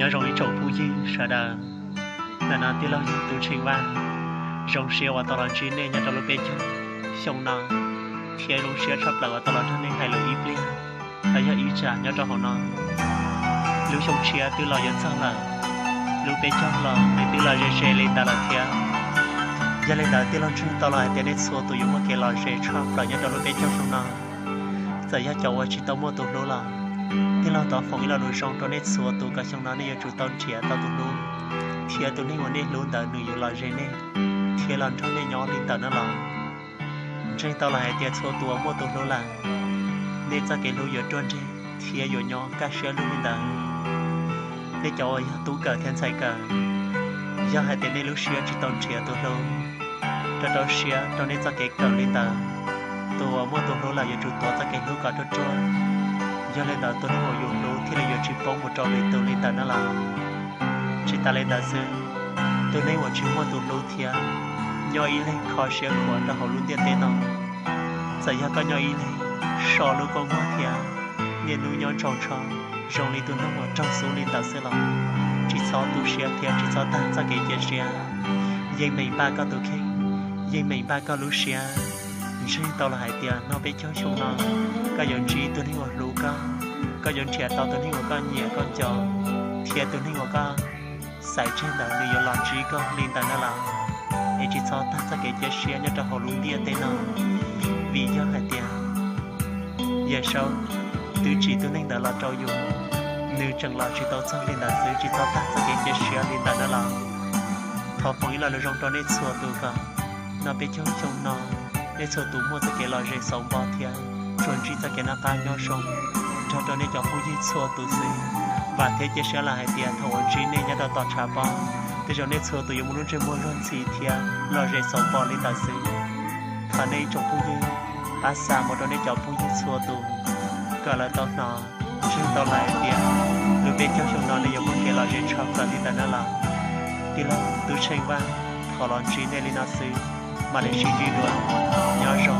Nyob zoo ib tsoom phooj ywg sawv daws, ntawm no tij laug yog Tub Tsheej Vaj. Zoo siab uas tau los ntsib nej nyob rau lub peb caug xyoo no, thiab zoo siab tshaj plaws uas tau los nrog nej hais lus ib pliag, los yog ib tsam nyob rau hauv no. Lub xyoo tshiab twb los yuav txog lawm, lub peb caug los nws twb los ze ze li ntawd lawm thiab. Yog li ntawd tij laug ntseeg tau los hais tias nej txhua tus yuav muaj kev lom zem tshaj plaws nyob rau lub peb caug xyoo no. Txawm yog cov uas tsis tau muaj tus hlub los, tij laug thov foom ib lo lus zoo rau nej txhua tus kom xyoo no nej yuav tsum tau nrhiav tau tus hlub, thiab tus neeg uas nej hlub ntawd nws yuav los ze nej thiab los nrog nej nyob li ntawm no los. Ntseeg tau los hais tias txhua tus uas muaj tus hlub lawm, nej txoj kev hlub yuav ruaj nreg thiab yuav nyob kaj siab lug li ntawd. Nej cov uas yog tub kawm thiab ntxhais kawm, yog hais tias nej lub siab tsis tau nrhiav tus hlub, rau rau siab rau nej txoj kev kawm li ntawd. Tus uas muaj tus hlub lawm yuav tsum tuav txoj kev hlub kom ruaj ruaj. Yog li ntawd tus neeg uas yus hlub thiaj li yuav tsis poob mus rau lwm tus li ntawd na los. Tsis tas li ntawd xwb, tus neeg uas tsis muaj tus hlub thiab nyob ib leeg kho siab khuav rau hauv lub ntiaj teb no, txawm yog koj nyob ib leeg so lub kua muag thiab niaj hnub nyob ntsau ntsho zoo li tus noog uas raug xub li ntawd xwb los, tsis txhob tu siab thiab tsis txhob tag txoj kev cia siab. Yeej meem npaj koj tus kheej, yeej meem npaj koj lub siab. Ntseeg tau los hais tias hnub peb caug xyoo no, koj yuav ntsib tus neeg uas hlub koj, koj yuav nrhiav tau tus neeg uas koj nyiam koj nco, thiab tus neeg uas koj xaiv tseg ntawd nws yuav los ntsib koj li ntawd na los. Es tsis txhob tag txoj kev cia siab nyob rau hauv lub ntiaj teb no, vim yog hais tias Yawm Saub twb tsim tus neeg ntawd los rau yus, nws tseem los tsis tau txog li ntawd xwb, tsis txhob tag txoj kev cia siab li ntawd na los. Thov foom ib lo lus zoo rau nej txhua tus kom hnub peb caug xyoo no nej txhua tus muaj txoj kev lom zem xauv npo thiab tsuas ntsib txoj kev noj qab nyob zoo nrog rau nej cov phooj ywg txhua tus xwb. Vam thiab cia siab los hais tias thaum uas ntsib nej nyob rau tom tshav pob, tej zaum nej txhua tus yuav muaj lub ntsej muag luag ntxhi thiab lom zem xauv npo li ntawd xwb. Thov nej ib tsoom phooj ywg pab xa mus rau nej cov phooj ywg txhua tus kom lawv tau hnov. Ntseeg tau lawm hais tias lub peb caug xyoo no nej yuav muaj kev lom zem tshaj plaws li ntawd na los. Tij laug Tub Tsheej Vaj thov los ntsib nej li no xwb, mam li sib ntsib dua, nyob zoo.